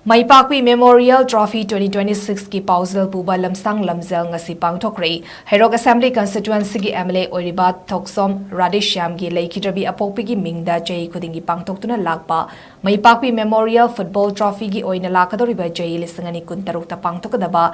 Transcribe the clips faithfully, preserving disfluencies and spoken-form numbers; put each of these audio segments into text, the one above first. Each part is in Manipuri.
ꯃꯩꯄꯥꯛꯄꯤ Memorial Trophy twenty twenty-six ꯀꯤ ꯄꯥꯎꯖꯦꯜ ꯄꯨꯕ ꯂꯝꯁꯥꯡ ꯂꯝꯖꯦꯜ ꯉꯁꯤ ꯄꯥꯡꯊꯣꯛꯈ꯭ꯔꯦ꯫ ꯍꯩꯔꯣꯛ Assembly Constituency ꯒꯤ M L A ꯑꯣꯏꯔꯤꯕ ꯊꯣꯛꯆꯣꯝ ꯔꯥꯙꯦꯁ꯭ꯌꯥꯝꯒꯤ ꯂꯩꯈꯤꯗ꯭ꯔꯕꯤ ꯑꯄꯣꯛꯄꯤꯒꯤ ꯃꯤꯡꯗ ꯆꯍꯤ ꯈꯨꯗꯤꯡꯒꯤ ꯄꯥꯡꯊꯣꯛꯇꯨꯅ ꯂꯥꯛꯄ ꯃꯩꯄꯥꯛꯄꯤ Memorial Football Trophy ꯒꯤ ꯑꯣꯏꯅ ꯂꯥꯛꯀꯗꯧꯔꯤꯕ ꯆꯍꯤ ꯂꯤꯁꯤꯡ ꯑꯅꯤ ꯀꯨꯟꯇꯔꯨꯛꯇ ꯄꯥꯡꯊꯣꯛꯀꯗꯕ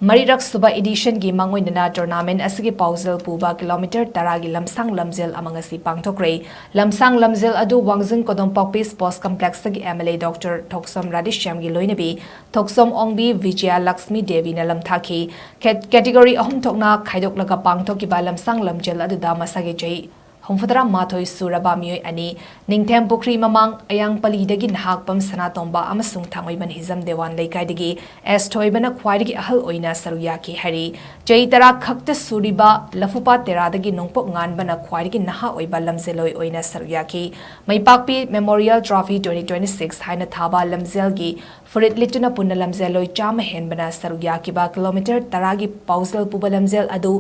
ꯃꯔꯤꯔꯛ ꯁꯨꯕ edition ꯒꯤ ꯃꯥꯡꯑꯣꯏꯅꯅ tournament ꯑꯁꯤꯒꯤ ꯄꯥꯎꯖꯦꯜ ꯄꯨꯕ kilometre ꯇꯔꯥꯒꯤ ꯂꯝꯁꯥꯡ ꯂꯝꯖꯦꯜ ꯑꯃ ꯉꯁꯤ ꯄꯥꯡꯊꯣꯛꯈ꯭ꯔꯦ꯫ ꯂꯝꯁꯥꯡ ꯂꯝꯖꯦꯜ ꯑꯗꯨ ꯋꯥꯡꯖꯤꯡ ꯀꯣꯗꯣꯝꯄꯥꯛꯄꯤ Sports Complex ꯇꯒꯤ M L A Doctor ꯊꯣꯛꯆꯣꯝ ꯔꯥꯙꯦꯁ꯭ꯌꯥꯝꯒꯤ ꯂꯣꯏꯅꯕꯤ ꯊꯣꯛꯆꯣꯝ ꯑꯣꯡꯕꯤ ꯕꯤꯖꯌ ꯂꯛꯁꯃꯤ ꯗꯦꯕꯤꯅ ꯂꯝꯊꯥꯈꯤ꯫ ꯀꯦ-, category ꯑꯍꯨꯝ ꯊꯣꯛꯅ ꯈꯥꯏꯗꯣꯛꯂꯒ ꯄꯥꯡꯊꯣꯛꯈꯤꯕ ꯂꯝꯁꯥꯡ ꯂꯝꯖꯦꯜ ꯑꯗꯨꯗ ꯃꯁꯥꯒꯤ ꯆꯍꯤ ꯍꯨꯝꯐꯨꯇꯔꯥ ꯃꯥꯊꯣꯏ ꯁꯨꯔꯕ ꯃꯤꯑꯣꯏ ꯑꯅꯤ, ꯅꯤꯡꯊꯦꯝ ꯄꯨꯈ꯭ꯔꯤ ꯃꯃꯥꯡ ꯑꯌꯥꯡꯄꯜꯂꯤꯗꯒꯤ ꯅꯍꯥꯛꯄꯝ ꯁꯅꯥꯇꯣꯝꯕ ꯑꯃꯁꯨꯡ ꯊꯥꯡꯃꯩꯕꯟ ꯍꯤꯖꯝ ꯗꯦꯋꯥꯟ ꯂꯩꯀꯥꯏꯗꯒꯤ ꯑꯦꯁ ꯊꯣꯏꯕꯅ ꯈ꯭ꯋꯥꯏꯗꯒꯤ ꯑꯍꯜ ꯑꯣꯏꯅ ꯁꯔꯨꯛ ꯌꯥꯈꯤ ꯍꯥꯏꯔꯤ꯫ ꯆꯍꯤ ꯇꯔꯥ ꯈꯛꯇ ꯁꯨꯔꯤꯕ ꯂꯐꯨꯄꯥꯠ ꯇꯦꯔꯥꯗꯒꯤ ꯅꯣꯡꯄꯣꯛ ꯉꯥꯟꯕꯅ ꯈ꯭ꯋꯥꯏꯗꯒꯤ ꯅꯍꯥ ꯑꯣꯏꯕ ꯂꯝꯖꯦꯜꯂꯣꯏ ꯑꯣꯏꯅ ꯁꯔꯨꯛ ꯌꯥꯈꯤ꯫ ꯃꯩꯄꯥꯛꯄꯤ Memorial Trophy twenty twenty-six ꯍꯥꯏꯅ ꯊꯥꯕ ꯂꯝꯖꯦꯜꯒꯤ ꯐꯨꯔꯤꯠ ꯂꯤꯠꯇꯨꯅ ꯄꯨꯟꯅ ꯂꯝꯖꯦꯜꯂꯣꯏ ꯆꯥꯝꯃ ꯍꯦꯟꯕꯅ ꯁꯔꯨꯛ ꯌꯥꯈꯤꯕ kilometre ꯇꯔꯥꯒꯤ ꯄꯥꯎꯖꯦꯜ ꯄꯨꯕ ꯂꯝꯖꯦꯜ ꯑꯗꯨ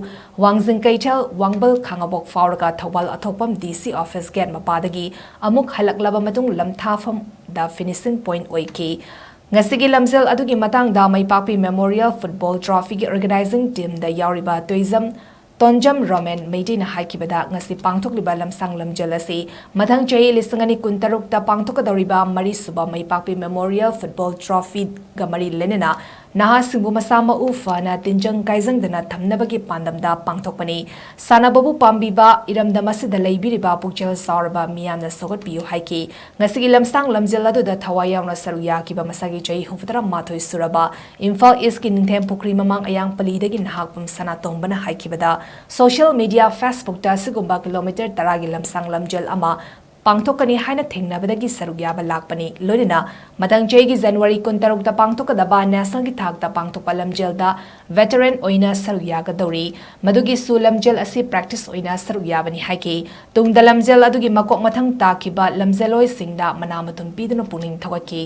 ꯋꯥꯡꯖꯤꯡ ꯀꯩꯊꯦꯜ, ꯋꯥꯡꯕꯜ ꯈꯥꯉꯕꯣꯛ ꯐꯥꯎꯔꯒ ꯊꯧꯕꯥꯜ ꯑꯊꯣꯛꯄꯝ D C office gate ꯃꯄꯥꯗꯒꯤ ꯑꯃꯨꯛ ꯍꯜꯂꯛꯂꯕ ꯃꯇꯨꯡ ꯂꯝꯊꯥꯐꯝꯗ finishing point ꯑꯣꯏꯈꯤ꯫ ꯉꯁꯤꯒꯤ ꯂꯝꯖꯦꯜ ꯑꯗꯨꯒꯤ ꯃꯇꯥꯡꯗ ꯃꯩꯄꯥꯛꯄꯤ Memorial Football Trophy ꯒꯤ organizing team ꯗ ꯌꯥꯎꯔꯤꯕ ꯇꯣꯏꯖꯝ ꯇꯣꯟꯖꯝ ꯔꯣꯃꯦꯟ ꯃꯩꯇꯩꯅ ꯍꯥꯏꯈꯤꯕꯗ, ꯉꯁꯤ ꯄꯥꯡꯊꯣꯛꯂꯤꯕ ꯂꯝꯁꯥꯡ ꯂꯝꯖꯦꯜ ꯑꯁꯤ ꯃꯊꯪ ꯆꯍꯤ ꯂꯤꯁꯤꯡ ꯑꯅꯤ ꯀꯨꯟꯇꯔꯨꯛꯇ ꯄꯥꯡꯊꯣꯛꯀꯗꯧꯔꯤꯕ ꯃꯔꯤꯁꯨꯕ ꯃꯩꯄꯥꯛꯄꯤ Memorial Football Trophy ꯒ ꯃꯔꯤ ꯂꯩꯅꯅ ꯅꯍꯥꯁꯤꯡꯕꯨ ꯃꯁꯥ ꯃꯎ ꯐꯅ ꯇꯤꯟꯖꯪ ꯀꯥꯏꯖꯪꯗꯅ ꯊꯝꯅꯕꯒꯤ ꯄꯥꯟꯗꯝꯗ ꯄꯥꯡꯊꯣꯛꯄꯅꯤ꯫ ꯁꯥꯟꯅꯕꯕꯨ ꯄꯥꯝꯕꯤꯕ, ꯏꯔꯝꯗꯝ ꯑꯁꯤꯗ ꯂꯩꯕꯤꯔꯤꯕ ꯄꯨꯛꯆꯦꯜ ꯆꯥꯎꯔꯕ ꯃꯤꯌꯥꯝꯅ ꯁꯧꯒꯠꯄꯤꯌꯨ ꯍꯥꯏꯈꯤ꯫ ꯉꯁꯤꯒꯤ ꯂꯝꯁꯥꯡ ꯂꯝꯖꯦꯜ ꯑꯗꯨꯗ ꯊꯋꯥꯏ ꯌꯥꯎꯅ ꯁꯔꯨꯛ ꯌꯥꯈꯤꯕ ꯃꯁꯥꯒꯤ ꯆꯍꯤ ꯍꯨꯝꯐꯨꯇꯔꯥ ꯃꯥꯊꯣꯏ ꯁꯨꯔꯕ ꯏꯝꯐꯥꯜ ꯏꯁꯀꯤ ꯅꯤꯡꯊꯦꯝ ꯄꯨꯈ꯭ꯔꯤ ꯃꯃꯥꯡ ꯑꯌꯥꯡꯄꯜꯂꯤꯗꯒꯤ ꯅꯍꯥꯛꯄꯝ ꯁꯅꯥꯇꯣꯝꯕꯅ ꯍꯥꯏꯈꯤꯕꯗ, social media Facebook ꯇ ꯑꯁꯤꯒꯨꯝꯕ kilometre ꯇꯔꯥꯒꯤ ꯂꯝꯁꯥꯡ ꯂꯝꯖꯦꯜ ꯑꯃ ꯄꯥꯡꯊꯣꯛꯀꯅꯤ ꯍꯥꯏꯅ ꯊꯦꯡꯅꯕꯗꯒꯤ ꯁꯔꯨꯛ ꯌꯥꯕ ꯂꯥꯛꯄꯅꯤ꯫ ꯂꯣꯏꯅꯅ ꯃꯊꯪ ꯆꯍꯤꯒꯤ January ꯀꯨꯟꯇꯔꯨꯛꯇ ꯄꯥꯡꯊꯣꯛꯀꯗꯕ national ꯒꯤ ꯊꯥꯛꯇ ꯄꯥꯡꯊꯣꯛꯄ ꯂꯝꯖꯦꯜꯗ veteran ꯑꯣꯏꯅ ꯁꯔꯨꯛ ꯌꯥꯒꯗꯧꯔꯤ꯫ ꯃꯗꯨꯒꯤꯁꯨ ꯂꯝꯖꯦꯜ ꯑꯁꯤ practice ꯑꯣꯏꯅ ꯁꯔꯨꯛ ꯌꯥꯕꯅꯤ ꯍꯥꯏꯈꯤ꯫ ꯇꯨꯡꯗ ꯂꯝꯖꯦꯜ ꯑꯗꯨꯒꯤ ꯃꯀꯣꯛ ꯃꯊꯪ ꯇꯥꯈꯤꯕ ꯂꯝꯖꯦꯜꯂꯣꯏꯁꯤꯡꯗ ꯃꯅꯥ ꯃꯊꯨꯝ ꯄꯤꯗꯨꯅ ꯄꯨꯛꯅꯤꯡ ꯊꯧꯒꯠꯈꯤ꯫